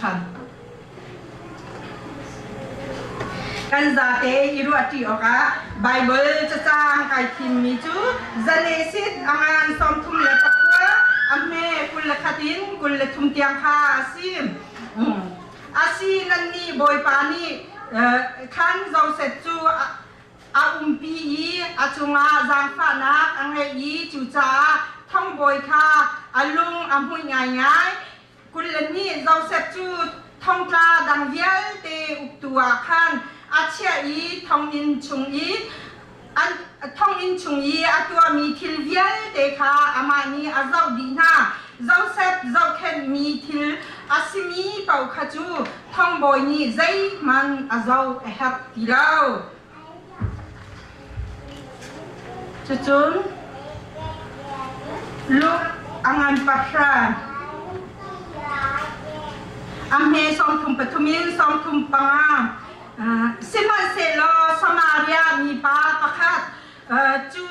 hringhran. Kan zate i ruahṭi awkah Baibal cacang kai thimmi cu Genesis a ngan 39 a hme 21 in 23 tiang kha a si. A si nan nih Bawipa nih khan Josef cu a umpi i a cungah zaangfahnak a ngeih i cucaah thongbawi kha a lung a hmuih ngaingai. 22 Josef cu thongtla dang vialte uktu ah khan a chiah i thonginn chung i an thonginn chung i a tuahmi thil vialte kha amah nih a zoh dih hna. Josef zohkhenhmi thil a simi paoh kha cu thongbawi nih zeihmanh a zoh a herh ti lo. Cucun Luke a ngan pahra a hme 33 in 35. Sihmanhsehlaw Samaria mipa pakhat cu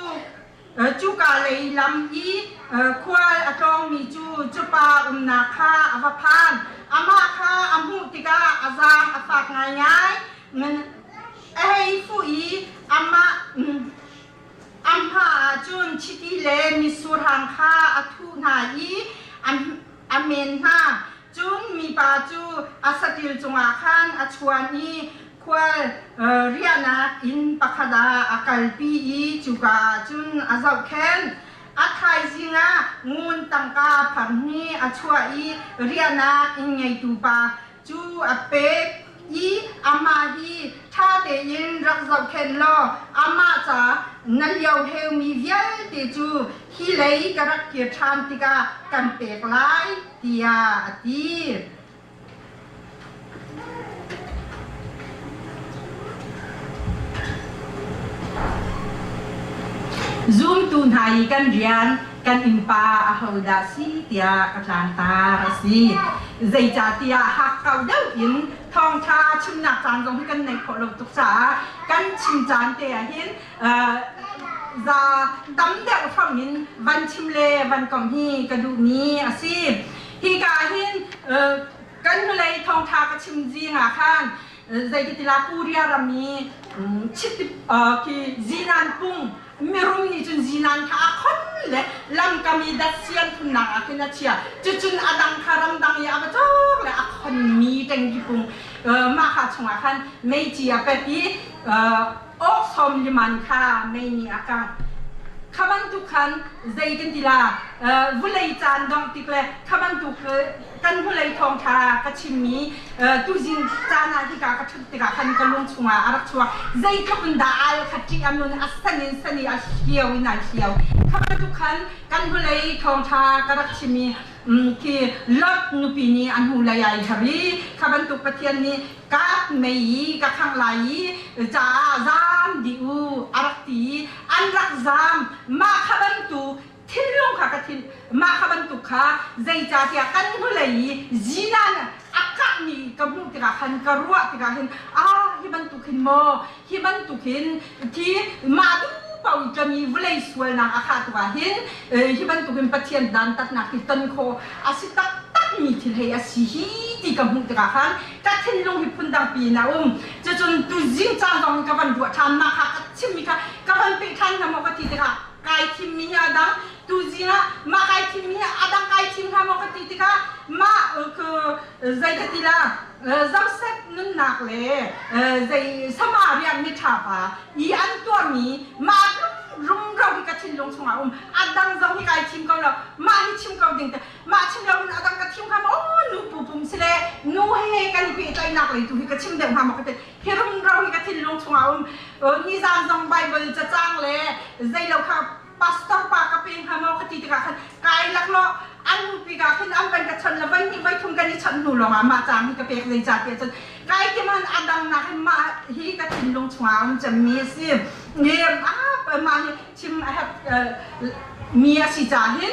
cuka lei lam i khual a tlawngmi cu cupa umnak kha a va phan. Amah kha a hmuh tikah a zaang a fak ngaingai. A hei fuh i amah a hma ah cun chiti le mitsur hang kha a thuh hna i a men hna. Cun mipa cu a saṭil cungah khan a chuan i khual riahnak inn pakhat ah a kalpi i cuka ah cun a zohkhenh. A thaizing ah ngun tangka pharhnih a chuah i riahnak inn ngeitu pa cu a pek i amah hi ṭha tein rak zohkhenh law amah ca na lioheumi vialte cu hi lei ka rak kir ṭhan tikah kan pek lai tiah a ti. Zumtu hna i kan rian kan innpa ahodah si tiah ka tlangtar a si. Zeicahtiah hakkau deuh in thawngṭha chimnak caan zong hi kan neih khawh lo tuk caah kan chim caan te ah hin za tam deuh hram in van chim le van komh hi ka duhmi a si. Hika hin kan hnulei thawngṭha ka chim zing ah khan zeititila Korea ram i chit khi zinan pung mirum nih cun zinan kha a khon le lamkam i datsian phunnak ah khin a chia. Cucun a dang kha ramdang i a va cawk le a khonmi tengki pung mah kha chungah khan meici a pet i awk sawm liman kha mei nih a kangh. Kha bantuk khan zei kan ti la vulei caan dongh tik le kha bantuk kan vulei thawngṭha ka chimmi tuzing caan ah hika ka ṭhut tikah khan ka lung chungah a rak chuak. Zeitluk in dah al kha ṭih a nun a san in san i a hlio in ai hlio. Kha bantuk khan kan vulei thawngṭha ka rak chim i khi Lot nupi nih a hnulei ai her i kha bantuk Pathian nih ka mei i ka khangh lai i caah zaam dih u a rak ti i an rak zaam. Mah kha bantuk thinlung kha ka thin mah kha bantuk kha zeicahtiah kan hnulei i zinan a kahmi ka hmuh tikah khan ka ruah tikah hin ah hi bantuk hin maw hi bantuk hin khi mah duh paoh i tlami vawlei sualnak a khah tukah hin hi bantuk in Pathian dantatnak hi ton khawh a si taktakmi thil hei a si hi ti ka hmuh tikah khan ka thinlung hi phundang pi in a um. Cucun tuzing caan zong in ka van ruah ṭhan mah kha ka chimmi kha ka van peh ṭhan hnga maw ka ti tikah kai thimmi hi a dang. Tuzing ah mah kai thimmi hi a dang kai thim hnga maw ka ti tikah mah zei ka ti la Joseph nunnak le zei Samaria miṭha pa i an tuahmi mah rumro hi ka thinlung chungah um. A dang zong hi kai thim ko lo. Mah hi chim ko ding te mah chim lo in a dang ka thim kha maw nu pu pum si le nu he kan i pehtlaihnak lei tu hi ka chim deuh hnga maw ka ti. Hi rumro hi ka thinlung chungah um. Nizan zong Bible cacang le zei lo kha pastor pa ka pe hnga maw ka ti tikah khan kai laklawh an nupi ka khin an van ka chon le voi hnih voi thum kan i chon hnu lawngah mah caang hi ka pek zei ca tiah cun kai ti man a dang nak hin mah hi ka thinlung chungah um cemmi a si. Nge a mah hi chim a herh. Mi a si caah hin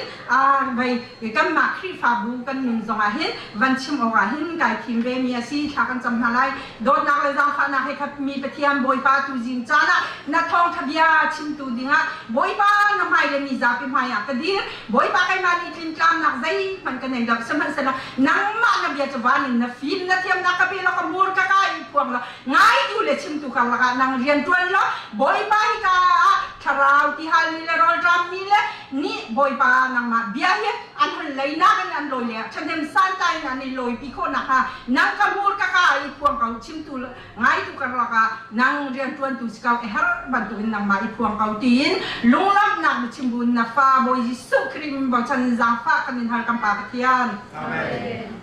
vei kanmah Khrihfabu kan nun zongah hin van chim awk ah hin kai thim ve mi a si. Thla kan cam hna lai. Dawtnak le zaangfahnak he khat mi Pathian Bawipa tuzing caan ah na thawngtha bia chimtu dingah Bawipa na hmai le mi zapi hmai ah ka dir. Bawipa keimah nih tlintlamnak zeihmanh ka nei lo. Sihmanhsehlaw nangmah na bia cu van in na fim na thiamnak ka pe law ka hmur ka ka in phuang law ngaitu le chimtu karlak ah nang rian ṭuan law Bawipa hika ah thlarau tihal mi le rawlṭam mi le nih Bawipa nangmah bia hi an hun leinak in an lawi le ṭhahnem santlai in an i lawipi khawh nakhnga nang ka hmur ka ka i phuang ko chimtu ngaitu karlak ah nang rianṭuantu si ko i har bantukin nangmah i phuang ko tiin lunglawmhnak na chim bu na fa Bawi Jesuh Khrih min bochan in zaangfah kan in hal kan Pa Pathian. Amen.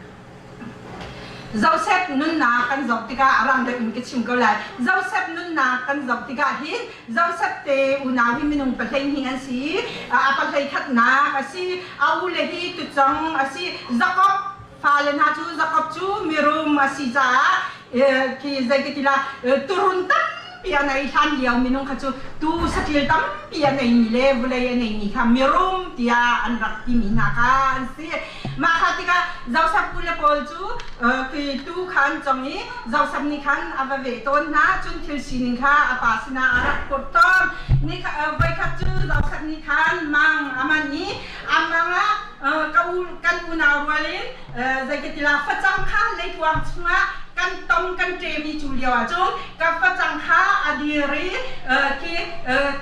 Josef nunnak kan zoh tikah a rang deuh in ka chim ko lai. Josef nunnak kan zoh tikah hin Josef te unau hi minung pahlei an si. A pahlei khatnak a si. A ule hi tucang a si. Jakob fale hna cu Jakob cu mirum a si caah khi zei ka ti la turun tampi a nei hlan lio minung kha cu tu saṭil tampi a neimi le vulei a neimi kha mirum tiah an rak timi hna kha an si. Mah kha tikah Josef u le pawl cu khi tuu kha an cong i Josef nih khan a va veh tawn hna. Cun thil sining kha a pa sinah a rak phurh tawn. Ni voikhat cu Josef nih khan mang a man i a mang ah ka u kan unau rual in zeikatila facang kha leikuang chungah kan tom kan ṭemi cu lio ah cun ka facang kha a dir i khi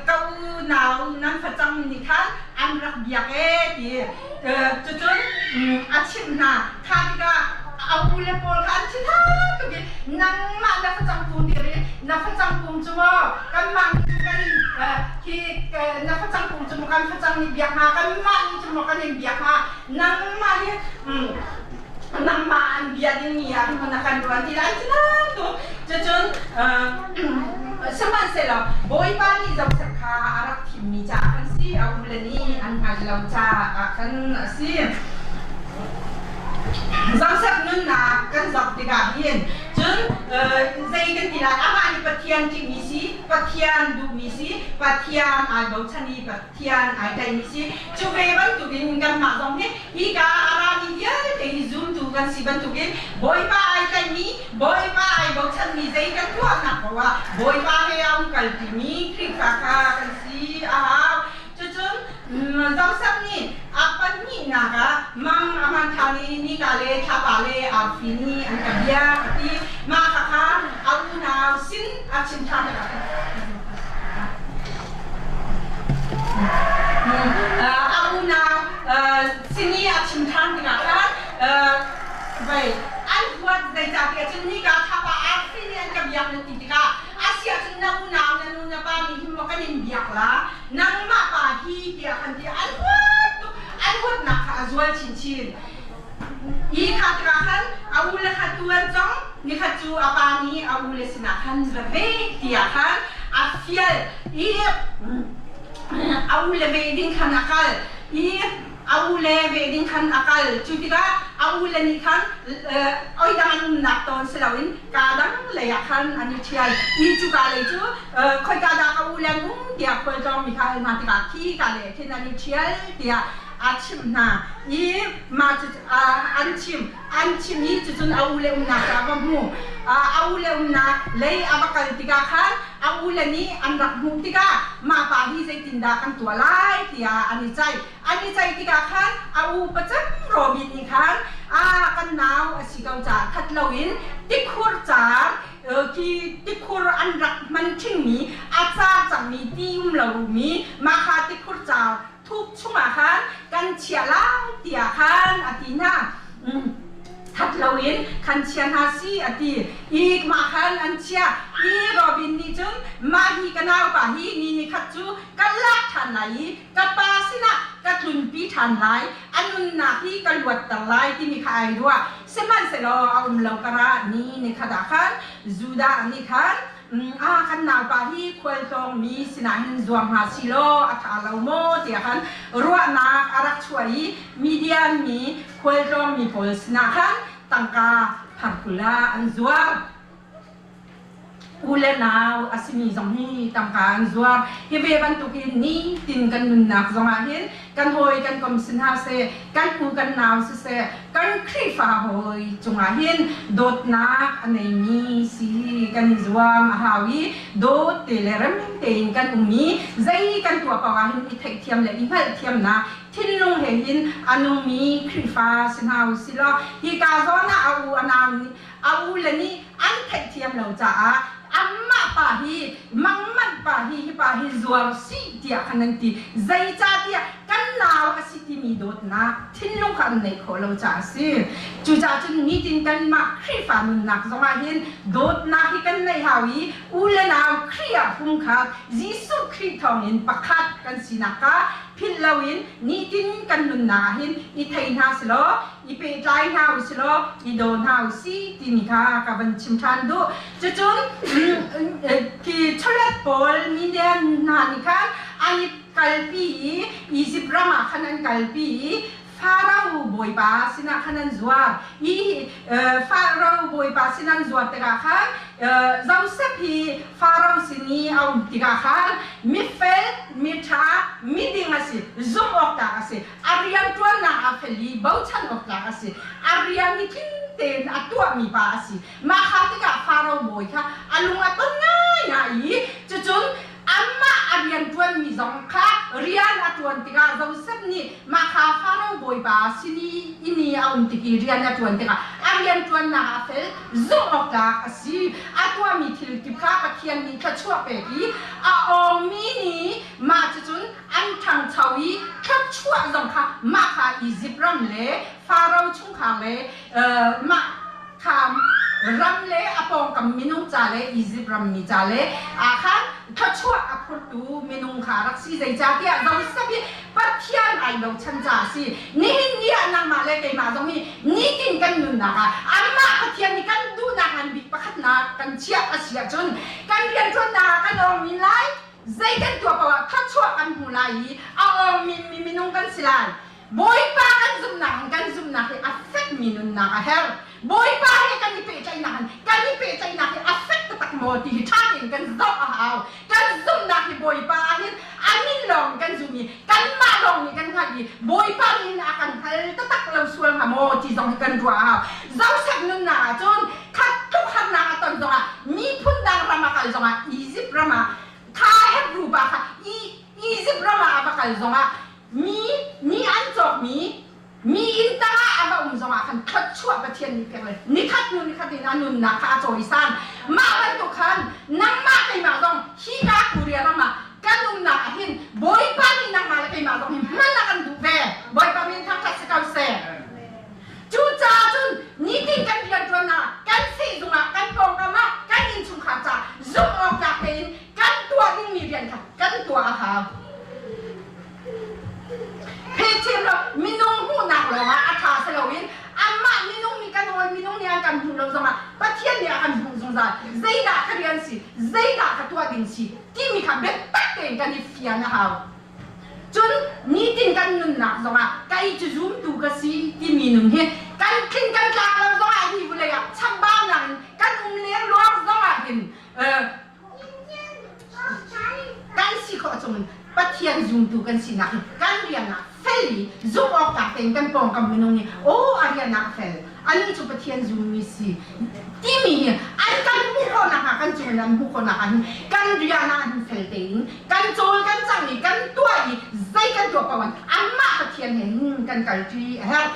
ka unau nan facang nih khan an rak biak ee ti Cucun a chimh hna. Kha tikah a u le pawl kha an thin tuk i nangmah na facang kung dir i na facang kung cu maw kanmah nih cu kan in khi na facang kung cu maw kan facang nih biak hnga kanmah nih cu maw kan in biak hnga nangmah hi nangmah an bia dingmi ah hin na kan ruan ti lai an thin tuk. Cucun sihmanhsehlaw Bawipa nih Josef kha a rak thimmi caah khan si a ule nih an hngalh lo caah khan a si. Josef nunnak kan zoh tikah hin cun zei kan ti lai amah nih Pathian ṭihmi si Pathian duhmi si Pathian ai bochan i Pathian ai tlaihmi si cu ve bantukin kanmah zong hi hika a rami vialte hi zumtu kan si bantukin Bawipa ai tlaihmi Bawipa ai bochanmi zei kan tuahnak paoh ah Bawipa he a um kalpimi Khrihfa kha kan si a hau. Cucun Josef nih a pahnihnak ah mang a hman ṭhan i nika le thlapa le arfi nih an ka biak a ti. Mah khakha a unau sin a chim ṭhan A unau sin i a chim ṭhan tikah khan vei an huat zeicahtiah cun nika thlapa arfi nih an ka biak na ti tikah a si ahcun na unau na nu na pa nih hin maw kan in biak la nangmah pa hi tiah kan ti an huat tuk an huatnak kha a zual chinchin hi kha tikah khan a u le kha tu an cong nikhat cu a pa nih a u le sinah khan va ve tiah khan a fial i a u le ve ding khan a kal i a u le ve ding khan a kal cu tikah a u le nih khan oi dang an umnak tawn si loin ka dang lei ah khan an i ṭhial i cuka lei cu khoika dah ka u le an um tiah khualtlawng mi kha hal hna tikah khi ka lei ah khin an i ṭhial tiah a chimh hna i mah cu an chim an chim i cucun a u le umnak cu a va hmu a u le umnak lei a va kal tikah khan a u le nih an rak hmuh tikah mah pa hi zeitindah kan tuah lai tiah an i ceih an i ceih tikah khan a u pacem Robin nih khan a kan nau a si ko caah that loin tikhur car khi tikhur an rak hman ṭhingmi a car cangmi ti um lo mi mah kha tikhur car thuk chungah khan kan chiah lai tiah khan a ti hna. That loin khan chia hna si a ti i mah khan an chiah i Robin nih cun mah hi ka naupa hi ni ni khat cu ka lak ṭhan lai i ka pa sinah ka tlunpi ṭhan lai a nunnak hi ka luatter lai timi kha ai ruah sihmanhsehlaw a um lo karah ni ni khat ah khan Judah nih khan a kan naupa hi khualtlawng mi sinah hin zuam hna si law a ṭha lo maw tiah khan ruahnak a rak chuah i Midian mi khualtlawng mi pawl sinah khan tangka pharkul ah an zuar. U le nau a simi zong hi tangka an zuar. Hi ve bantukin nitin kan nunnak zongah hin Kan hawi kan kom si hna seh, kan u kan nau siseh, kan Khrihfa hawi cungah hin dawtnak a neimi si kan i zuam a hau i dawt te le rem tein kan um i zei kan tuah paoh ah hin i theihthiam le i hngalhthiamnak thinlung he hin a nungmi Khrihfa si hna u sih law hika zawn ah a u a nau nih a u le nih an theihthiam lo caah amah pa hi mangmanh pa hi hi pa hi zuar sih tiah khan an ti. Zeicahtiah kan nau a si timi dawtnak thinlung kha an neih khawh lo caah a si. Cucaah cun nitin kanmah Khrihfa nunnak zongah hin dawtnak hi kan neih hau i u le nau Khrih ah pumkhat Jesuh Khrih thawngin pakhat kan sinak kha philh loin nitin kan nunnak ah hin i thei hna selaw i pehtlai hna u si law i daw hna u si timi kha ka van chim ṭhan duh. Cucun khi chawlet pawl Midian hna nih khan an i kalpi i Izipt ram ah khan an kalpi i Farao bawipa sinah khan an zuar. I Farao bawipa sin an zuar tikah khan Josef hi Farao sin i a um tikah khan mifel, miṭha, miding a si, zumh awk tlak a si. A rianṭuannak ah fel i bochan awk tlak a si. A rian hi tling tein a tuahmi pa a si. Mah kha tikah Faro bawi kha a lung a ton ngaingai i cucun amah a rianṭuanmi zong kha rian a ṭuan tikah Josef nih mah kha Faro bawipa sin i inn i a um tik i rian a ṭuan tikah a rianṭuannak ah fel zumh awk tlak a si. A tuahmi thil kip kha Pathian nih thluachuah pek i a awngmi nih mah cucun an ṭhangcho i thluachuah zong kha mah kha Izipt ram le Faro chungkhar le mah kha ram le a pawngkam minung ca le Izipt rammi ca le ah khan thluachuah a phurtu minung kha rak si. Zeicahtiah Josef hi Pathian ai bochan ca a si. Nihin ni ah nangmah le keimah zong hi nitin kan nunnak ah amah Pathian nih kan duhnak ngan bik pakhatnak kan chiah a si ahcun kan rianṭuannak ah kan awng min lai. Zei kan tuah paoh ah thluachuah kan hmu lai i a awngmi mi minung kan si lai. Bawipa kan zumhnak in kan zumhnak hi a fekmi nunnak a herh. Bawipa he kan i pehtlaihnak in kan i pehtlaihnak hi a fek taktak maw ti hi ṭha tein kan zoh a hau. Kan zumhnak hi Bawipa ah hin a min lawng kan zum i kanmah lawng nih kan hngalh i Bawipa nih hin a kan hngal taktak lo sual hnga maw ti zong hi kan ruah a hau. Josef nunnak ah cun khat tluk harnak a ton zongah miphun dang ram a kal zongah Izipt ram ah kha Hebrew pa kha Izipt ram ah a va kal zongah mi mi an cawkmi mi inn tangah a va um zongah khan thluachuah Pathian nih pek le nikhat hnu nikhat in a nunnak kha a cawisan. Mah bantuk khan nangmah keimah zong hika Korea ram ah kan umnak ah hin Bawipa nih nangmah le keimah zong hi hman a kan duh ve. Bawipa min thangṭhat si ko seh. Cucaah cun nitin kan rianṭuannak ah, kan sehzung ah, kan pawngkam ah, kan innchungkhar caah zumh awk tlak tein kan tuah dingmi rian kha kan tuah a hau. Phethiam lo minung hmuhnak lawngah a ṭha si loin anmah minung nih kan hawi minung nih an kan hmuh lo zongah Pathian nih a kan hmuh zungzal. Zeidah ka rian si, zeidah ka tuah ding si timi kha biatak tein kan i fian a hau. Cun nitin kan nunnak zongah kei cu zumtu ka si timi nun hi kan tling kan tlak lo zongah hi vawlei ah chambaunak in kan um lengluang zongah hin kan si khawh chungin Pathian zumtu kan sinak hi kan rian ah fel i zumh awk tlak tein kan pawngkam minung nih aw a rian ah fel anih cu Pathian zummi si timi hi an kan hmuh khawhnak hnga kan cung in an hmuh khawhnak ah hin kan rian ah hin fel tein kan cawl kan cang i kan tuah i zei kan tuah paoh in anmah Pathian he hin kan kalṭi a herh.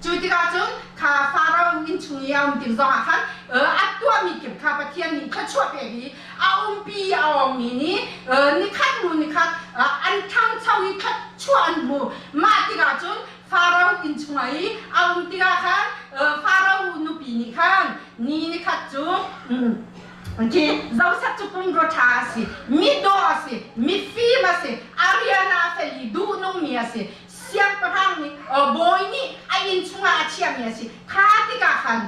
Cu tikah cun kha Faro innchung i a um tik zongah khan a tuahmi kip kha Pathian nih thluachuah pek i a umpi i a awngmi nih nikhat hnu nikhat an ṭhangcho i thluachuah an hmu. Mah tikah cun Faro inn chungah i a um tikah khan Faro nupi nih khan ni nikhat cu khi Josef cu pumrua ṭha a si, midawh a si, mifim a si, a rian ah a fel i duhnungmi a si. Siangpahrang nih bawi nih a inn chungah a chiahmi a si. Kha tikah khan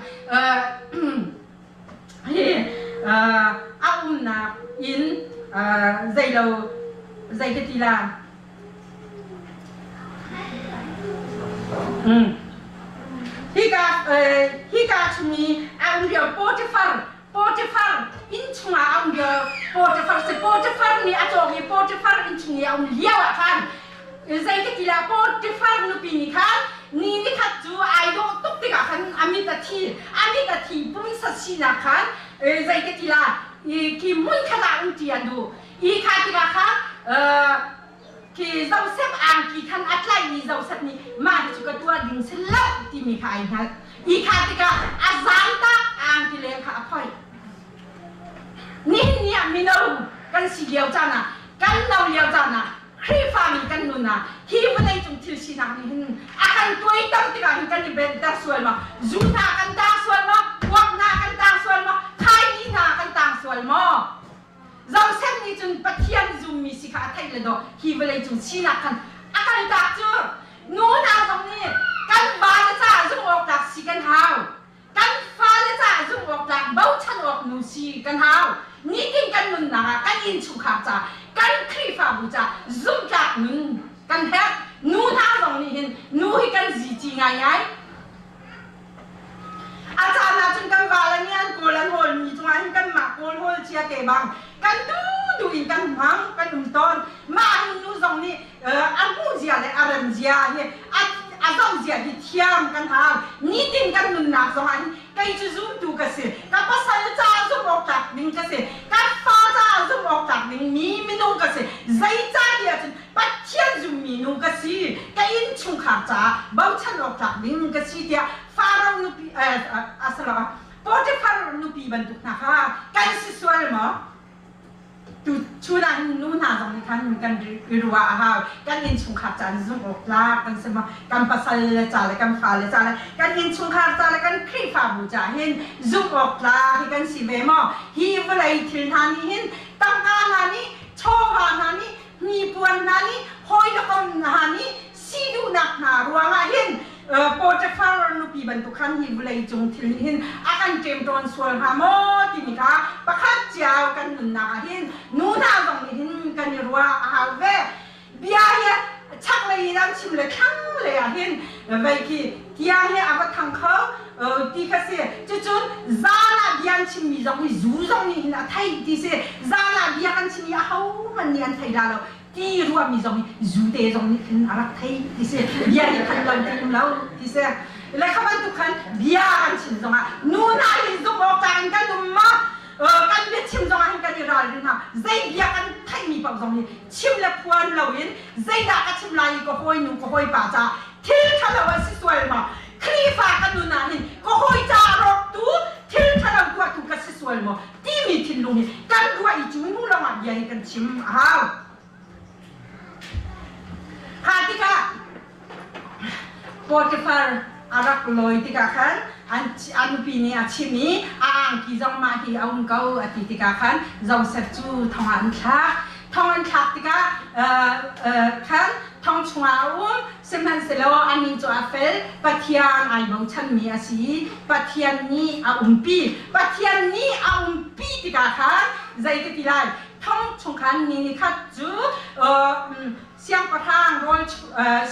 hi a umnak inn zeilo zei ka ti la Hika hika chung i a um lio Potifar Potifar inn chungah a um lio Potifar si Potifar nih a cawk i Potifar inn chung i a um lio ah khan. Zei ka ti la Potifar nupi nih khan ni nikhat cu ai dawh tuk tikah khan a mit a thi. A mit a thi pumsa sinak khan zei ka ti la ki hmun khat ah um ṭi an duh. I kha tikah khan khi Joseph angki khan a tlaih i Joseph nih mah hi cu ka tuah ding si lo timi kha ai hngalh. I kha tikah a zaangtak angki leng kha a phoih. Nihin ni ah mino kan si lio caan ah kan no lio caan ah Khrihfami kan nun ah hi vawleicung thil sinak nih hin a kan tuaitam tikah hin kan i benhter sual maw? Zu hna kan tang sual maw? Kuak hna kan tang sual maw? Khaini hna kan tang sual maw? Joseph nih cun Pathian zummi si kha a theih le dawh hi vawleicung sinak khan a kaltak cu nu hna zong nih kan vale caah zumh awk tlak si kan hau. Kan fale caah zumh awk tlak bochan awk nu si kan hau. Nitin kan nunnak ah kan innchungkhar ca, kan Khrihfabu ca zumhtlak nun kan herh. Nu hna zong nih hin nu hi kan zici ngaingai. A caan ahcun kan vale nih an kawl an hawlmi cungah hin kanmah kawl hawl cia te bang kan duhduh in kan hmang kan um tawn. Mah hin nu zong nih a hmuh zia le a rem zia hi a zoh zia hi thiam kan hau. Nitin kan nunnak zongah hin kei cu zumtu ka si. Ka pasal caah zumh awk tlak ding ka si. Ka fa caah zumh awk tlak ding mi minung ka si. Zeicah ti ahcun Pathian zummi nu ka si. Ka innchungkhar caah bochan awk tlak ding ka si tiah Faro nupi asalaw Potiphar nupi bantuk hna kha kan si sual maw? Tu chun ah hin nu hna zong nih khan kan i ruah a hau. Kan innchungkhar ca in zumh awk tlak kan si maw? Kan pasal le ca le kan fale ca le kan innchungkhar ca le kan Khrihfabu ca hin zumh awk tlak hi kan si ve maw? Hi vawlei thil hna nih hin tangka hna nih chawva hna nih hnipuan hna nih hawi le kom hna nih si duhnak hna ruangah hin Potiphar nupi bantuk khan hi vawlei cung thil nih hin a kan ṭemṭawn sual hnga maw timi kha pakhat cio kan nunnak ah hin nu hna zong nih hin kan i ruah a hau ve. Bia hi chaklei in an chim le thlanglei ah hin vei khi tiang hi a va thang kho ti kha si. Cucun zan ah bia an chimmi zong hi zu zong nih hin a theih ti si. Zan ah bia kan chim i ahohmanh nih an thei la lo. Ti ruahmi zong hi zute zong nih khin a rak thei ti si. Bia nih khan lo ti um lo ti si. Le kha bantuk khan bia kan chim zongah nu hna hi zumh awk tlak in kan um ma kan biachim zongah hin kan i ralrin hna. Zei bia kan theihmi paoh zong hi chim le phuan loin zeidah ka chim lai i ka hawinu ka hawipa caah thil ṭhalo a si sual ma Khrihfa ka nun ah hin ka hawi caah rawktu thil ṭhalo tuahtu ka si sual maw timi thinlung hi kan ruah i cu hnu lawngah bia hi kan chim a hau. Kha tikah Potiphar a rak lawi tikah khan an a nupi nih a chim i a angki zong mah hi a um ko a ti tikah khan Joseph cu thong ah an thlak. Thong an thlak tikah khan thong chungah a um sihmanhsehlaw anih cu a fel Pathian ai bochanmi a si i Pathian nih a umpi. Pathian nih a umpi tikah khan zei ka ti lai thong chung khan ni nikhat cu siangpahrang rawl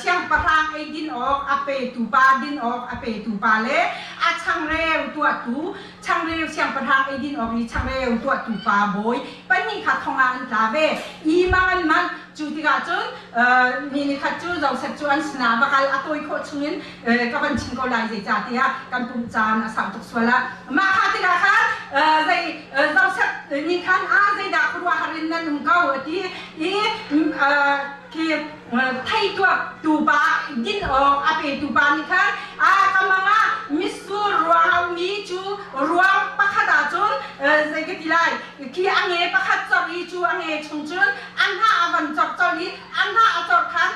siangpahrang ei din awk a petu pa din awk a petu pa le a changreu tuahtu changreu siangpahrang ei din awk i changreu tuahtu pa bawi pahnih kha thong ah an tla ve i mang an manh cu tikah cun mi nikhat cu Joseph cu an sinah va kal a tawi khawh chungin ka van chim ko lai zeicah tiah kan pumh caan a sau tuk sual ah mah kha tikah khan zei Joseph nih khan a zeidah khuaruahhar in nan um ko a ti i khi thei tuaktu pa din awk a petu pa nih khan a ka mang ah mitsur ruang mi cu ruang pakhat ah cun zei ka ti lai khi a nge pakhat cor i cu a nge chung cun a hnah a van cor col i a hnah a cor khan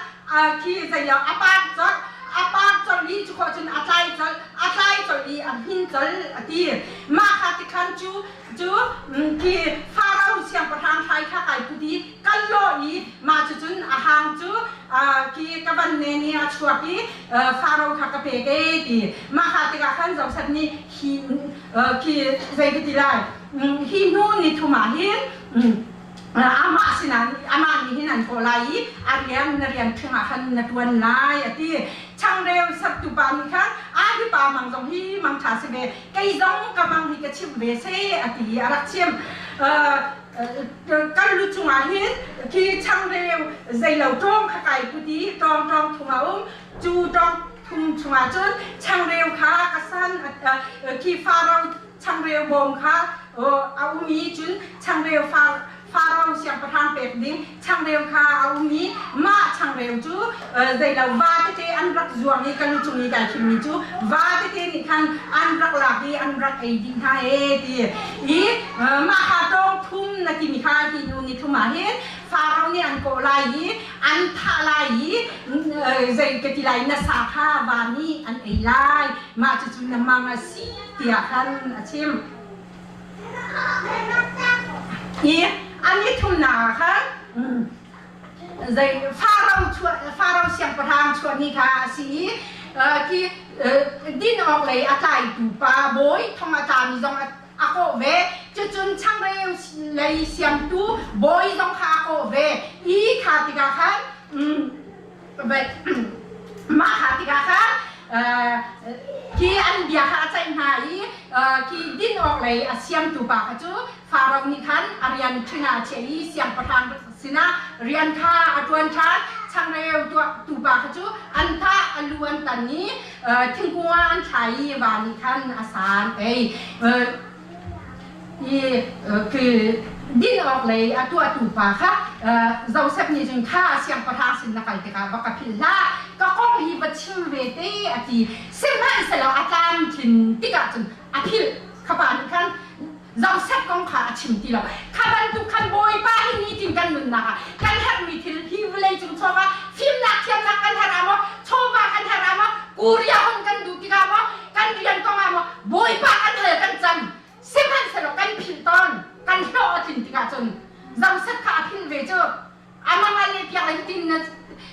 khi zei lo a par col a par col i cu khawh cun a tlai col a tlai col i a hmin col a ti mah kha tikhan cu cu khi Faro siangpahrang hrai kha kai put i kal law i mah cucun a hang cu khi ka van ne nih a chuak i Faro kha ka pek e ti mah kha tikah khan Joseph nih hi khi zei ka ti lai hi hnu ni thum ah hin amah sinah amah nih hin an kawh lai i a rian na rian ṭhing ah khan na ṭuan lai a ti changreu sertu pa nih khan a hi pa mang zong hi mang ṭha si ve kei zong ka mang hi ka chimh ve seh a ti i a rak chim. Kan lu cungah hin khi changreu zeilo ṭawng kha kai put i ṭawng ṭawng thum a um. Cu ṭawng thum chungah cun changreu kha ka san khi Faro changreu bawm kha a um i cun changreu Faro siangpahrang pek ding changreu kha a um i mah changreu cu zeilo va tete an rak zuang i kan cung i kai thimmi cu va tete nih khan an rak lak i an rak ei dih hna ee ti i mah kha tawng thum na timi kha hi nu ni thum ah hin Faro nih an kawh lai i an thah lai i zei ka ti lai na sa kha va nih an ei lai mah cucu na mang a si tiah khan a chim. I an i thumnak ah khan zei Faro chuah Faro siangpahrang chuahmi kha a si i khi din awk lei a tlaitu pa bawi thong a tlami zong a kawh ve. Cucun changreu lei siamtu bawi zong kha a kawh ve. I kha tikah khan Mah kha tikah khan khi an bia kha a ceih hna i khi din awk lei a siamtu pa kha cu Faro nih khan a rian ṭhing ah a chiah i siangpahrang sinah rian kha a ṭuan ṭhan. Changreu tuahtu pa kha cu an thah, a lu an tan i thingkung ah an thlai i va nih khan a san ei. I din awk lei a tuahtu pa kha Josef nih cun kha siangpahrang sin na kal tikah va ka philh hlah, ka kong hi va chim ve te a ti. Sihmanhsehlaw a tlamtlin tikah cun a philh. Kha pa nih khan Josef kong kha a chim ti lo. Kha bantuk khan Bawipa hi nitin kan nunnak ah kan herhmi thil hi vawlei cung chawva fimnak thiamnak kan herh ah maw, chawva kan herh ah maw, kuria hon kan duh tikah maw, kan rian kong ah maw Bawipa kan hal kan cam sihmanhsehlaw kan philh tawn kan hlawh a tlin tikah cun Joseph kha a philh ve cu amang a leh piak le hitin na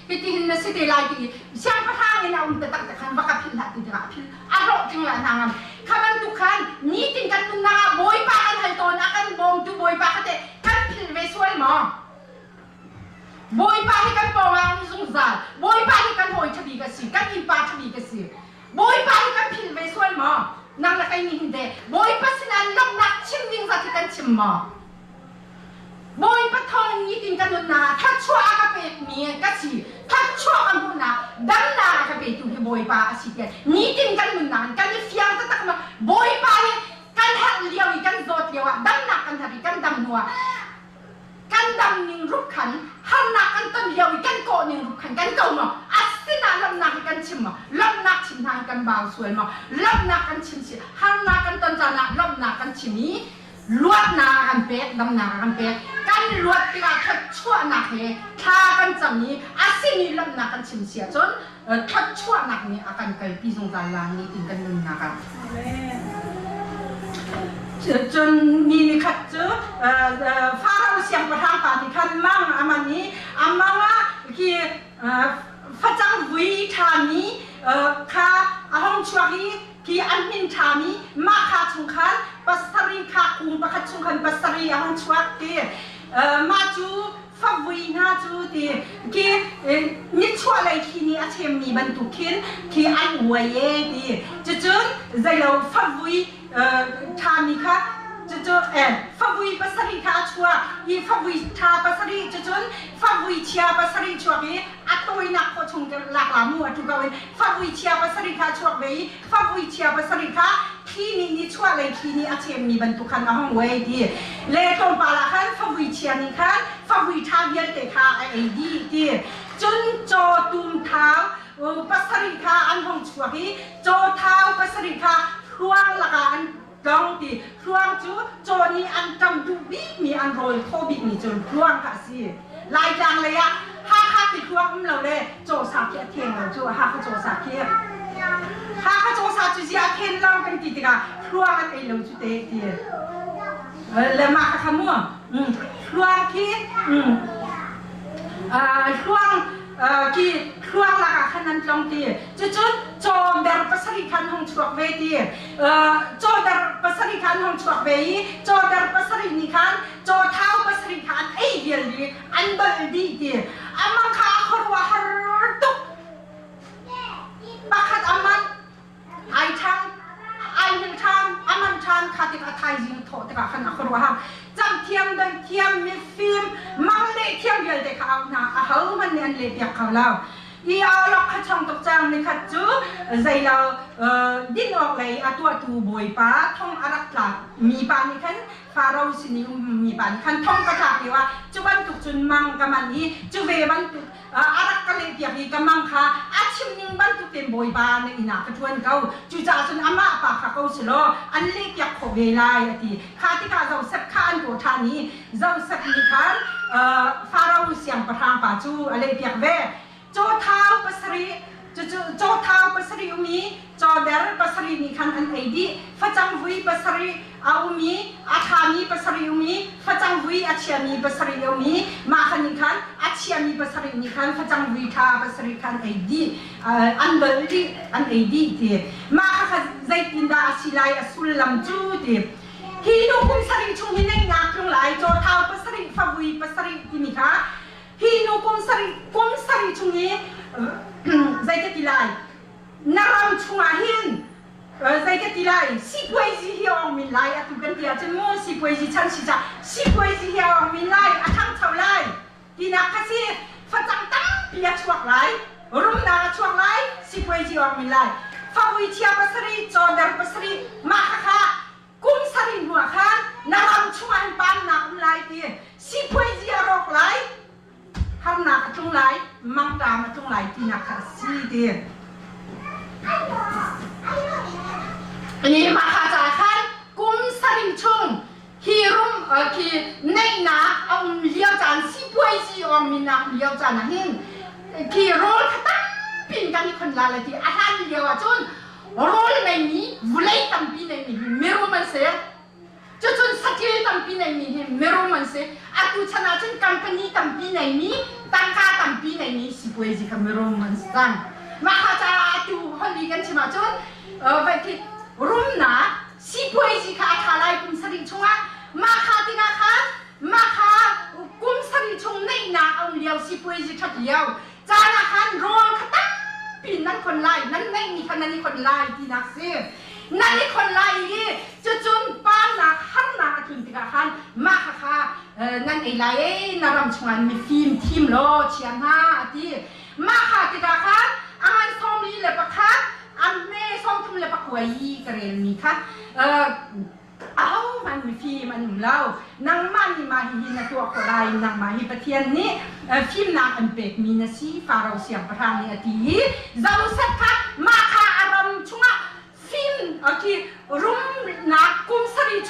hitihin na si te lai ti siangpahrang in a um taktak te khan va ka philh hlah ti tikah a philh a hlawh tling la hna ngam kha bantuk khan nitin kan nunnak ah Bawipa kan hal tawn a kan bawmtu Bawipa kha teh kan philh ve sual maw Bawipa hi kan pawng ah um zungzal Bawipa hi kan hawi ṭha bik a si kan innpa ṭha bik a si Bawipa hi kan philh ve sual maw? Nang le kei nih hin teh Bawipa sinah lawmhnak chim ding zat hi kan chim maw? Bawipa thawng nitin ka nunnak ah thluachuah a ka pekmi ka si, thluachuah ka hmuhnak, damnak a ka petu hi Bawipa a si tiah nitin kan nunnak in kan i fiang taktak ma Bawipa hi kan herh lio i kan zawt lio ah damnak kan herh i kan dam hnu ah kan dam ning rup khan harnak kan ton lio i kan kawh ning rup khan kan ko maw asinah lawmhnak hi kan chim maw lawmhnak chim hna hi kan bau sual maw lawmhnak kan chim si harnak kan ton caan ah lawmhnak kan chim i luatnak a kan pek damnak a kan pek kan luat tikah thluachuahnak he thla kan cam i a simi lawmhnak kan chim si ahcun thluachuahnak nih a kan kalpi zungzal la ni tin kan nunnak ah Cun mi nikhat cu Faro siangpahrang pa nih khan mang a man i a mang ah khi facang vui ṭhami kha a hung chuak i khi an hmin ṭhami mah kha chung khan pasarih kha kung pakhat chung khan pasarih a hung chuak ti mah cu favui hna cu ti khi nichuahlei thli nih a chemmi bantuk khin khi an uai e ti cucun zeilo favui ṭhami kha cucu favui pasarih kha a chuah i favui ṭha pasarih cucun favui chia pasarih chuak i a tawinak khawh chung lak la mu a tu ko in favui chia pasarih kha a chuak ve i favui chia pasarih kha thli nih nichuahlei thli nih a chemmi bantuk khan a hung uai ti le tlawmpal ah khan favui chia nih khan favui ṭha vialte kha a ei dih ti cun caw tum thau pasarih kha an hung chuak i caw thau pasarih kha hluang lakah an tlong ti hluang cu caw nih an ṭam duh bikmi an rawl thaw bikmi cu hluang kha a si Laitlang lei ah Hakha ti hluang um lo le cawsa khi a theng lo cu Hakha cawsa khi Hakha cawsa cu zia a then lo kan ti tikah hluang an ei lo cu te ti le mah kha kha mu hluang khi hluang khi hluang lakah khan an tlong ti cucun caw ber pasarih khan hung chuak ve ti caw ber pasarih khan hung chuak ve i caw ber pasarih nih khan caw thau pasarih kha an ei vial i an dolh dih ti amang kha a khuaruahhar tuk pakhat aman ai ṭhang ai hil ṭhan aman ṭhan kha tik a thaizing thawh tikah khan a khuaruahhar cam thiam doi thiam. Ahohmanh nih an lehpiak kho lo. I awlok kha chong tuk cang. Nikhat cu zeilo din awk lei a tuahtu bawipa thong a rak tlak mi pa nih khan Faro sin i ummi pa nih khan thong ka tlak lio ah cu bantuk cun mang ka manh i cu ve bantuk a rak ka lehpiak i ka mang kha a chim ning bantuk tein Bawipa na inn ah ka ṭuan ko. Cucaah cun amah pa kha ko si law an lehpiak khawh ve lai a ti. Kha tikah Josef kha an kawh ṭhan i Josef nih khan Faro siangpahrang pa cu a lehpiak ve. Cawthau pasarih cucu cawthau pasarih um i cawder pasarih nih khan an ei dih. Facang vui pasarih a um i a ṭhami pasarih um i facang vui a chiami pasarih a um i mah kha nih khan a chiami pasarih nih khan facang vui ṭha pasarih kha an ei dih an dolh dih an ei dih ti. Mah kha kha zeitindah a si lai a sullam cu ti. Hi nu kum sarih chung hi neihnak tlung lai cawthau pasarih favui pasarih timi kha Hi nu kum sarih kum sarih chung hi zei ka ti lai na ram chungah hin zei ka ti lai sipuaizi hi ong min lai atu kan ti ahcun mu sipuaizi chan si ca sipuaizi hi ong min lai a ṭhangcho lai tinak kha si facang tampi a chuak lai rumnak a chuak lai sipuaizi ong min lai favui chia pasarih cawder pasarih mah kha Kum sarih hnuah khan na ram chungah hin pamnak um lai ti sipuaizi a rawk lai, harnak a tlung lai, mangṭam a tlung lai tinak kha a si ti. I mah kha caah khan kum sarih chung hi rum khi neihnak a um lio caan sipuaizi awng minak lio caan ah hin khi rawl kha tampi in kan i khon la lai ti a hlan lio ah cun rawl neimi vulei tampi neimi hi mirum an si. Cucun saṭil tampi neimi hi mirum an si. Atu chan ahcun company tampi neimi, tangka tampi neimi sipuaizi kha mirum an si cang. Mah kha caah atu holi kan chim ahcun vai khi rumnak sipuaizi kha a ṭha lai kum sarih chungah mah kha tikah khan mah kha kum sarih chung neihnak a um lio sipuaizi ṭhat lio Caan ah khan rawl kha tampi nan khon lai, nan ngeihmi kha nan i khon lai tinak si. Nan i khon lai i cucun paamnak harnak a tlun tikah khan mah khakha nan ei lai ei na ram chungah mifim thim law chia hna a ti. Mah kha tikah khan a ngan 41 a hme 39 i ka relmi kha Ahohmanh mifim an um lo. Nangmah nih mah hihi na tuah khawh lai. Nangmah hi Pathian nih fimnak an pekmi na si, Faro siangpahrang nih a ti i Josef kha mah kha a ram chungah fim khi rumnak kum sarih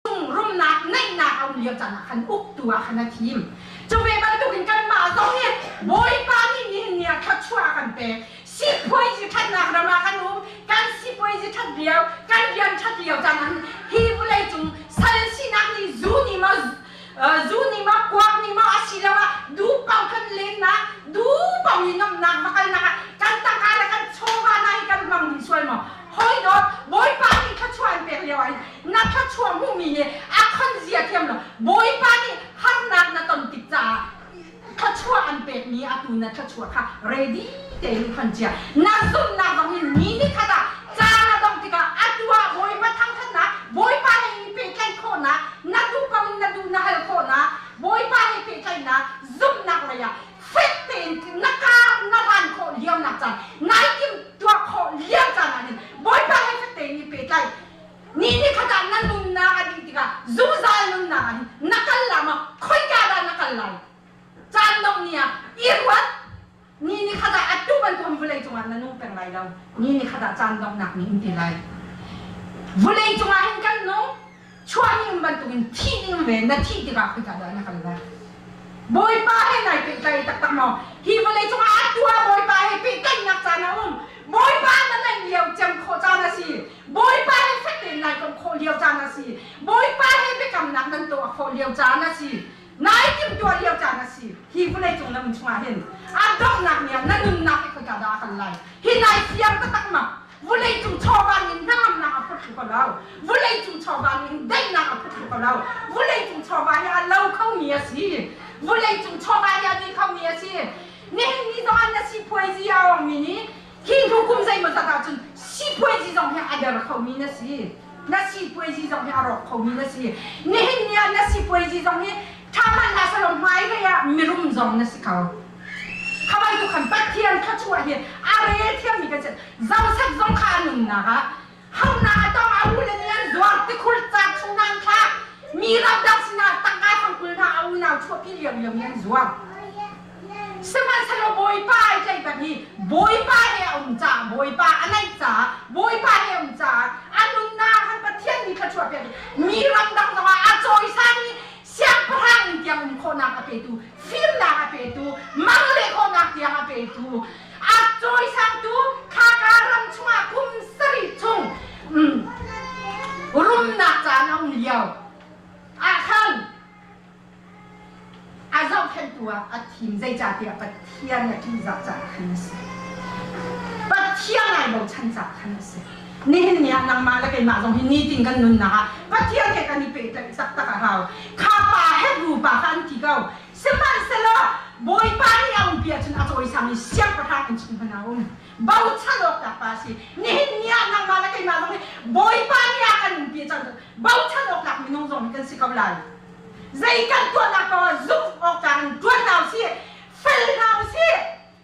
chung rumnak neihnak a um lio caan ah khan uktu ah khan a thim. Cu ve bantukin kanmah zong hi Bawipa nih nihin ni ah thluachuah a kan pek. Sipuaizi ṭhatnak ram ah kan um. Kan sipuaizi ṭhat lio, kan rian ṭhat lio caan ah hi vawlei cung sal sinak nih zu nih maw zu nih maw kuak nih maw asiloah duhpang kan lennak duhpang i nuamhnak va kalnak ah kan tangka le kan chawva hna hi kan hmang dih sual maw? Hawi dawt, Bawipa nih thluachuah an pek lio ah hin na thluachuah hmuhmi hi a khon zia thiam lo. Bawipa nih harnak na ton tik caah thluachuah an pekmi atu na thluachuah kha ready tein khon cia na zumhnak zong hi ni ni khat ah caan a dongh tikah atu ah Bawipa thangthatnak Bawipa he i pehtlaih khawhnak na duh ko in na duh na hal khawhnak Bawipa he pehtlaihnak zumhnak lei ah fek tein na kar na hlan khawh lionak caan nai tim tuah khawh lio caan ah hin Bawipa he fek tein i pehtlaih Ni ni khat ah na nunnak a dih tikah zungzal nunnak ah hin na kal la maw khoika dah na kal lai caan dong ni ah i ruat ni ni khat ah atu bantuk vawlei cungah na nung peng lai lo ni ni khat ah caan donghnak ni um ti lai vawlei cungah hin kan nung chuah ni um bantukin thih ding ve na thih tikah khoika dah na kal lai Bawipa he nai pehtlaih taktak maw? Hi vawlei cungah atu ah Bawipa he pehtlaihnak caan a um. Bawipa na naih lio cem khawh caan a si. Bawipa he fek tein nai komh khawh lio caan a si. Bawipa he biakamnak nan tuah khawh lio caan a si. Nai timhtuah lio caan a si. Hi vawlei cung na um chungah hin a donghnak ni ah na nunnak hi khoika dah a kal lai? Hi nai fiang taktak ma? Vawleicung chawva nih hnangamnak a phurh ko lo. Vawleicung chawva nih daihnak a phurh ko lo. Vawleicung chawva hi a lo khomi a si. Vawleicung chawva hi a ni khomi a si. Nihin ni zong ah na sipuaizi a ongmi nih hi hnu kum zeimawzat ahcun sipuaizi zong hi a der khomi na si. Na sipuaizi zong hi a rawk khomi na si. Nihin ni ah na sipuaizi zong hi Ṭha hmanh hlah selaw hmailei ah mirum zong na si kho. Kha bantuk khan Pathian thluachuah hi a rel thiammi kan si. Joseph zong kha a nunnak ah harnak a tong a u le nih an zuar tikhur caak chung hna an thlak. Mi ramdang sinah tangka fangkul hna a unau chuahpi lio mi an zuar. Sihmanhsehlaw Bawipa ai tlaih bak hi Bawipa he a um caah Bawipa a naih caah Bawipa he a um caah a nunnak khan Pathian nih thluachuah pek i mi ramdang zongah a cawisan i siangpahrang in tiang um khawhnak a petu fimnak a petu mang leh khawhnak tiang a petu a cawisangtu khaka ram chungah kum sarih chung rumnak caan a um lio ah khan A zohkhenhtu ah a thim zeicahtiah Pathian a ṭihzah caah khan a si. Pathian ai bochan caah khan a si. Nihin ni ah nangmah le keimah zong hi nitin kan nunnak ah Pathian he kan i pehtlaih taktak a hau. Kha pa Hebrew pa kha an ti ko. Sihmanhsehlaw Bawipa nih a umpi ahcun a cawisang i siangpahrang in chung hmanh ah a um. Bochan awk tlak pa a si. Nihin ni ah nangmah le keimah zong hi Bawipa nih a kan umpi cang bochan awk tlak minung zong hi kan si ko lai. Zei kan tuahnak paoh ah zumh awk tlak in ṭuan hna usih, fel hna usih,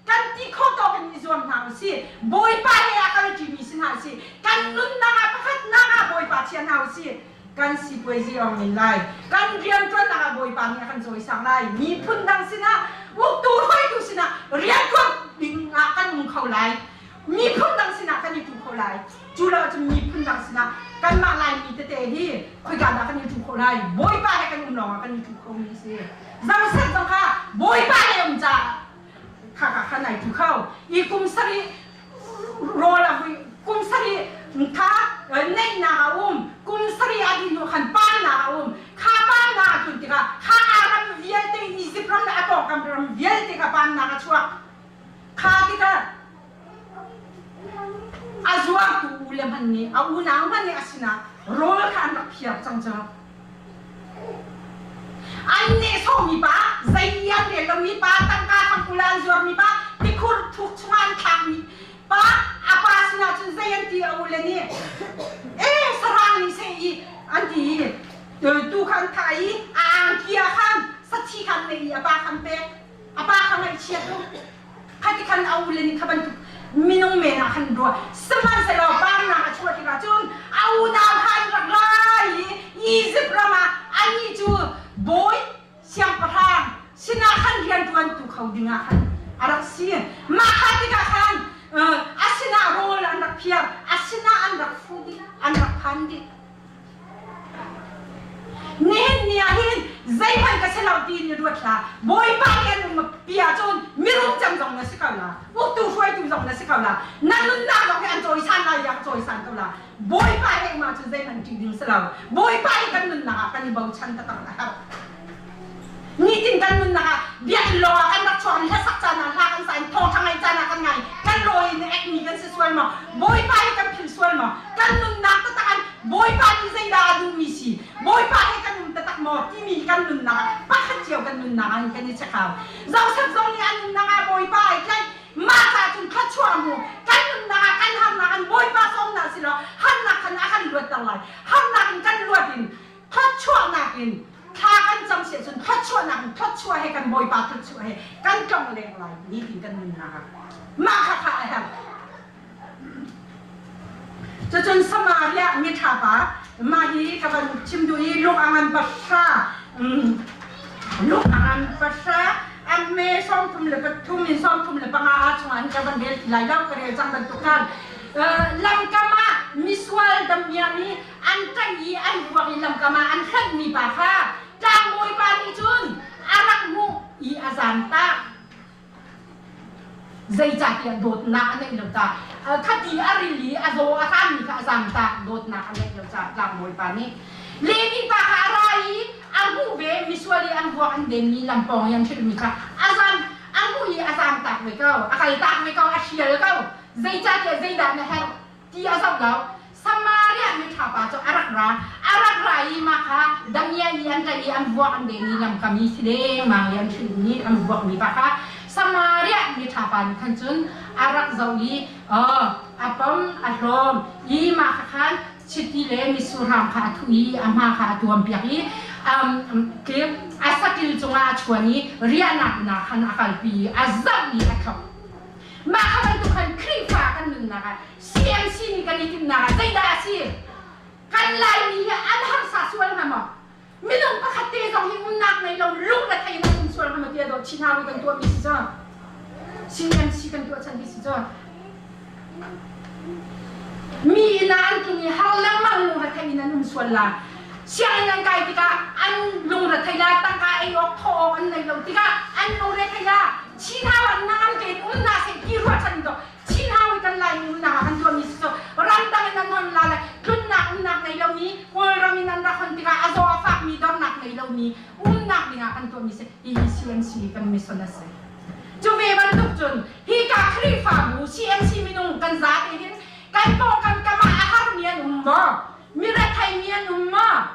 kan ti khawh tawk in i zuam hna usih. Bawipa he a kal ṭimi si hna usih. Kan nunnak ah pakhatnak ah Bawipa chia hna usih. Kan sipuaizi awng men lai. Kan rianṭuannak ah Bawipa nih a kan cawisang lai. Miphun dang sinah, uktu hruaitu sinah rianṭuan ding ah kan um kho lai. Miphun dang sinah kan i tu kho lai. Cu lo ahcun miphun dang sinah kanmah Laimi tete hi khoika dah kan i tu khawh lai? Bawipa he kan um lawngah kan i tu khomi a si. Joseph zong kha Bawipa he um caah kha kha khan ai tu kho. I kum sarih rawl a vui kum sarih kha neihnak a um kum sarih a dih hnu khan paamnak a um kha paamnak a tlun tikah kha ram vialte Egypt ram le a pawngkam ram vialte kha paamnak a chuak kha tikah A zuartu u le hmanh nih a unau hmanh nih a sinah rawl kha an rak phiar cang cu. An nehsawhmi pa, zei i an rel lomi pa, tangka fangkul ah an zuarmi pa, tikhur thuk chungah an thlakmi pa, a pa sinah cun zei an ti a u le nih, ee sarang nih seh i an ti i tu kha an thah i a angki ah khan sathi kha an neih i a pa kha an pek. A pa kha ngaihchia tuk. Khati khan a ule nih kha bantuk minung men ah khan ruah. Sihmanhsehlaw parnak a chuah tikah cun a unau kha an rak ra i Izipt ram ah annih cu bawi siangpahrang sinah khan rianṭuantu kho dingah khan a rak si. Mah kha tikah khan a sinah rawl an rak phiar, a sinah an rak fuh dih, an rak phan dih. Nihin ni ah hin zeihmanh ka si lo ti in i ruat hlah. Bawipa nih an um pi ahcun mirum cem zong na si ko la, uktu hruaitu zong na si ko la, na nunnak zong hi an cawisan lai tiah ka cawisan ko la. Bawipa he um ahcun zeihmanh ṭih ding si lo. Bawipa hi kan nunnak ah kan i bochan taktak a herh. Nitin kan nunnak ah biakinn lawng ah kan rak chuak in hlasak caan ah hla kan sa in thawngṭha ngaih caan ah kan ngai kan rawi in ekmi kan si sual maw Bawipa hi kan philh sual maw kan nunnak taktak an Bawipa nih zeidah a duhmi si Bawipa he kan um taktak maw timi kan nunnak ah pakhat cio kan nunnak ah hin kan i check hau Joseph zong nih a nunnak ah Bawipa ai tlaih mah ca cun thluachuah a hmu kan nunnak ah kan harnak an Bawipa sawmnak si law harnak khan a kan luatter lai harnak in kan luat in thluachuahnak in thla kan cam si ahcun thluachuahnak in thluachuah he kan Bawipa thluachuah he kan tlong leng lai nitin kan nunnak ah mah kha kha a herh cucun Samaria miṭha pa mah hi ka van chim duh i lung a ngan pahra lung a ngan pahra a me 33 in 35 ah chungah hin ka van rel ti lai lo ka rel cang bantuk khan lamkam ah misual damiah nih an ṭaih i an vuak i lamkam ah an hrenhmi pa kha tlangbawi pa nih cun a rak hmuh i a zaamtak. Zeicahtiah dawtnak a neih lo caah khati a ril i a zaw a hranmi kha a zaamtak dawtnak a neih lo caah tlangbawi pa nih Levi pa kha a ra i a hmuh ve misual i an vuak an denmi lampawng i an hrilhmi kha a zam a hmuh i a zaamtak ve ko a kaltak ve ko a hrial ko zeicahtiah zeidah na herh ti a zoh lo Samaria miṭha pa cu a rak ra a rak ra i mah kha damiah i an tlaih i an vuak an den i lamkam i si dengmang i an hrilh i an vuakmi pa kha Samaria miṭha pa nih khan cun a rak zoh i a pom a hlawm i mah kha khan chiti le mitsur hang kha a thuh i a hma kha a tuampiak i a saṭil. satil cungah a chuan i riahnak inn ah khan a kalpi i a zoh i a thlop. Mah kha bantuk khan Khrihfa kan nunnak ah CMC nih kan i timhnak ah zeidah a si? Kan Laimi hi an harsa sual hnga maw? Minung pakhat te zong hi umnak nei lo lung le thei in an um sual hnga maw tiah dawt chin hau i kan tuahmi si cu. CMC kan tuah chan hi si cu. Mi inn ah an tlung i har lengmang lungrethei in an um sual la. Sianginn an kai tikah an lungrethei la, tangka ei awk thawh awk an nei lo tikah an lungrethei la. Chinhau an nangam tein um hna seh ti ruahchan in Chinhau i kan Laimi umnak ah kan tuahmi si cu ramdang in an hon la le tlunnak umnak nei lomi Kawlram in an rak hon tikah a zaw a fakmi dornak nei lomi umnak dingah kan tuahmi si hihi CMC kan mission a si. Cu ve bantuk cun hika Khrihfabu CMC minung kan zate hin kan pawngkam kam ah a harmi an um maw? Mirethei mi an um maw?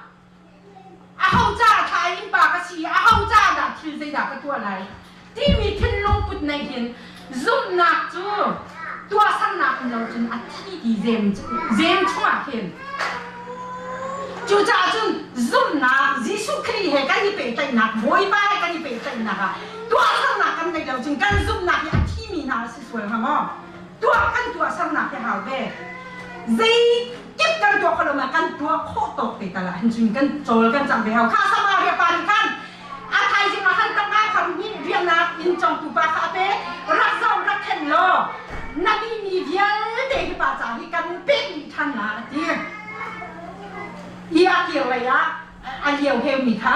Aho ca thla in pa ka si, aho ca dah thil zeidah ka tuah lai? Timi thinlung put nei hin zumhnak cu tuahsernak um lo cun a thi ti zem zem chungah khin Cucaah cun zumhnak Jesuh Khrih he kan i pehtlaihnak Bawipa he kan i pehtlaihnak ah tuahsernak kan neih lo cun kan zumhnak hi a thimi hna a si sual hnga maw? Tuah kan tuahsernak hi hau ve. Zeikip kan tuah kho lo ma kan tuah khawh tawk te tal ah hin cun kan cawl kan cang ve hau. Kha Samaria pa nih khan a thaizing ah khan tangka kha hnih riahnak inn congtu pa kha a pe rak zoh rak khen law na timi vialte hi pa ca hi kan pek dih ṭhan la a ti. I a kir lei ah a lio heumi kha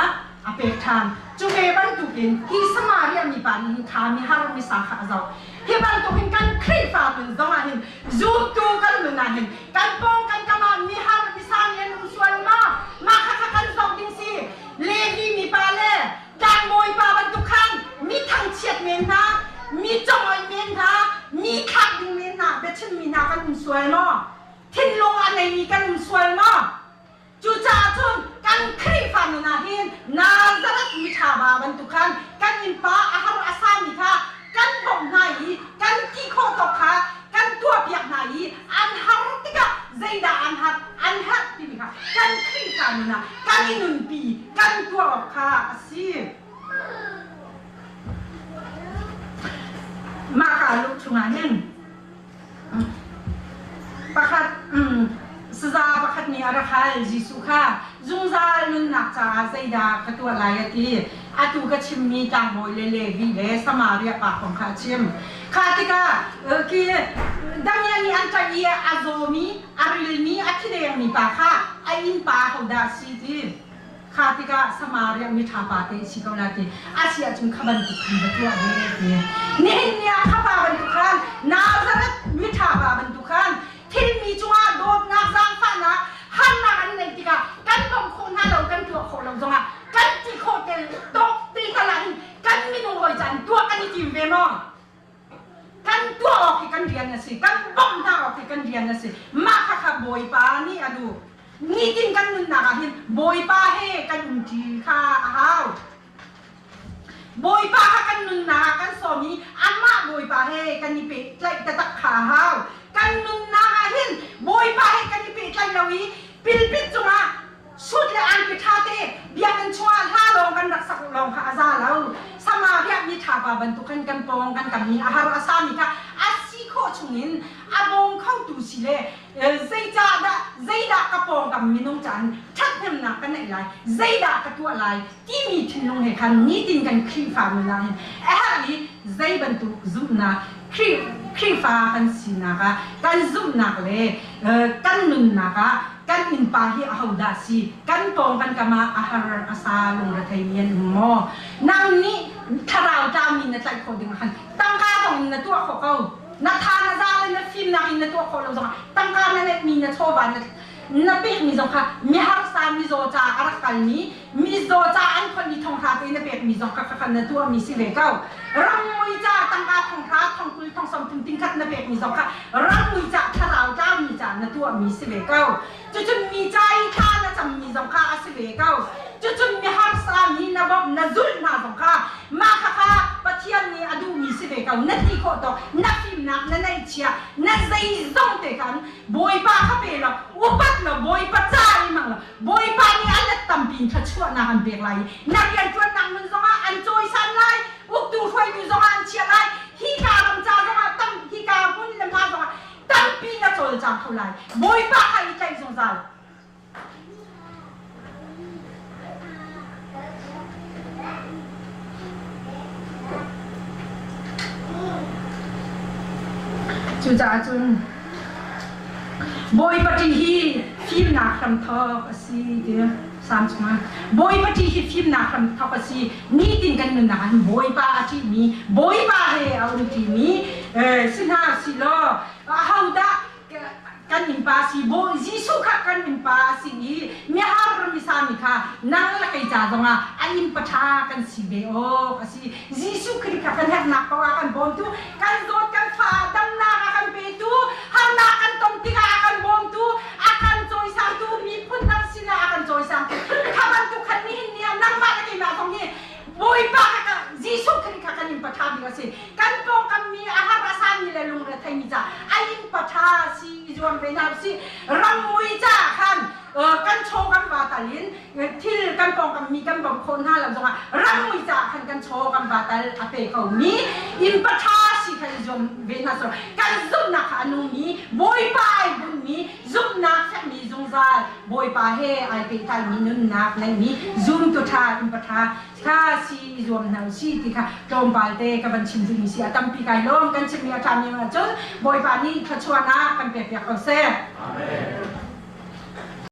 a pek ṭhan. Cu ve bantukin hi Samaria mipa nih hin kha mihar misa kha a zoh. Hi bantukin kan Khrihfa nun zongah hin zumtu kan nun ah hin kan pawng kan kam ah mihar misa nih an um sual ma? Mah kha kha kan zoh ding si. Levi mipa le tlangbawi pa bantuk khan mi thangchiat men hna, mi congoih men hna, mi thlak ding men hna biachimmi hna kan um sual maw? Thinlung a neimi kan um sual maw? Cucaah cun kan Khrihfa nun ah hin Nazareth miṭha ba bantuk khan kan innpa a har a sami kha kan bawmh hna i kan ti khawh tawk kha kan tuahpiak hna i an har tikah zeidah an har an herh timi kha kan Khrihfa nun ah kan i nunpi kan tuah awk kha a si. Mah ka luh chungah hin Pakhat saza pakhat nih a rak hal Jesuh kha zungzal nunnak caah zeidah ka tuah lai a ti. Atu ka chimmi tlangbawi le Levi le Samaria pa kong kha a chim. Kha tikah khi damiah nih an tlaih i a zawmi, a rilmi, a thidengmi pa kha a innpa hodah a si ti. Kha tikah Samaria miṭha pa te si ko la ti a si ahcun kha bantuk khan va tuah ve ti. Nihin ni ah kha pa bantuk khan Nazareth miṭha pa bantuk khan thilmi cungah dawtnak zaangfahnak harnak an neih tikah kan bawmh khawh hna lo kan tuah khawh lo zongah kan ti khawh tel tawk te tal ah hin kan minung hawi caan tuah kan i tim ve maw? Kan tuah awk hi kan rian a si. Kan bawmh hna awk hi kan rian a si. Mah khakha Bawipa nih a duh. Nitin kan nunnak ah hin Bawipa he kan umṭi kha a hau. Bawipa kha kan nunnak ah kan sawm i amah Bawipa he kan i pehtlaih taktak kha a hau. Kan nunnak ah hin Bawipa he kan i pehtlaih lo i pilpit cungah Sut le angki ṭha te biakinn chungah hla lawng kan rak sak lawng kha a za lo. Samaria mi ṭha pa bantuk khan kan pawng kan kam i a har a sami kha a si khawh chungin a bawm khotu si le zeicahdah zeidah ka pawngkam minung caan ṭhathnemnak ka neih lai zeidah ka tuah lai timi thinlung he khan nitin kan Khrihfa nun ah hin a herh i zei bantuk zumhnak Khrihfa kan sinak ah kan zumhnak le kan nunnak ah kan innpa hi ahodah si kan pawng kan kam ah a har a sa lungrethei mi an um maw nang nih thlarau tlangmi na tlaih khawh ding ah khan tangka zong in na tuah khawh ko na tha na zaang le na fimnak in na tuah khawh lo zongah tangka na neihmi na chawva na na pekmi zong kha miharsa mizaw ca a rak kalmi mizaw ca an khonmi thonghra te na pekmi zong kha kha na tuahmi si ve ko rangmui ca tangka thonghra thongkul thongsawm thum tingkhat na pekmi zong kha rangmui ca thlarau tlaumi ca na tuahmi si ve ko cucun mi ca i thla na cammi zong kha a si ve ko cucun miharsa mi na bawmh na zulh hna zong kha mah khakha Pathian nih a duhmi si ve ko na ti khawh tawk na fimnak na neihchiah na zeizong te khan Bawipa kha pe law upat law Bawipa ca i hmang law Bawipa nih a let tampi in thluachuahnak an pek lai i na rianṭuannak hmun zongah. an cawisan lai, uktu hruaitu zongah an chiah lai, hika ram ca zongah tam hika hmun le hma zongah tampi na cawlcang kho lai. Bawipa kha i tlaih zungzal. Cucaah cun Bawipa ṭih hi fimnak hramthawk a si ti Salm chungah Bawipa ṭih hi fimnak hramthawk a si. Nitin kan nunnak ah hin Bawipa a ṭihmi, Bawipa he a um ṭimi si hna sihlaw ahodah kan innpa si Bawi Jesuh kha kan innpa a si i mihar misami kha nang le kei ca zongah a innpa ṭha kan si ve awk a si. Jesuh Khrih kha kan herhnak paoh ah kan bawmtu, kan zawt kan fa damnak a kan petu, harnak kan ton tikah a kan bawmtu, a kan cawisangtu, miphun dang sinah a kan cawisangtu. Kha bantuk khan nihin ni ah nangmah le keimah zong hi Bawipa kha Jesuh Khrih kha kan innpa ṭha bik a si. Kan pawngkam mi a har a sami le lungre theimi ca a innpa ṭha si i zuam ve hna usih. Rammui caah khan kan chaw kan va tal in thil kan pawngkam mi kan bawmh khawh hna lo zongah rammui caah khan kan chaw kan va tal a pe khomi innpa ṭha si kha i zuam ve hna sawh. Kan zumhnak kha a nungmi Bawipa ai bunhmi zumhnak fekmi zungzal Bawipa he ai pehtlaimi nunnak ngeimi zumtu ṭha innpa ṭha kha si i zuam hna usih ti kha tlawmpal te ka van chim duhmi si a tampi kai lawm kan chimmi a ṭhami ahcun Bawipa nih thluachuahnak kan pekpiak ko seh. Amen.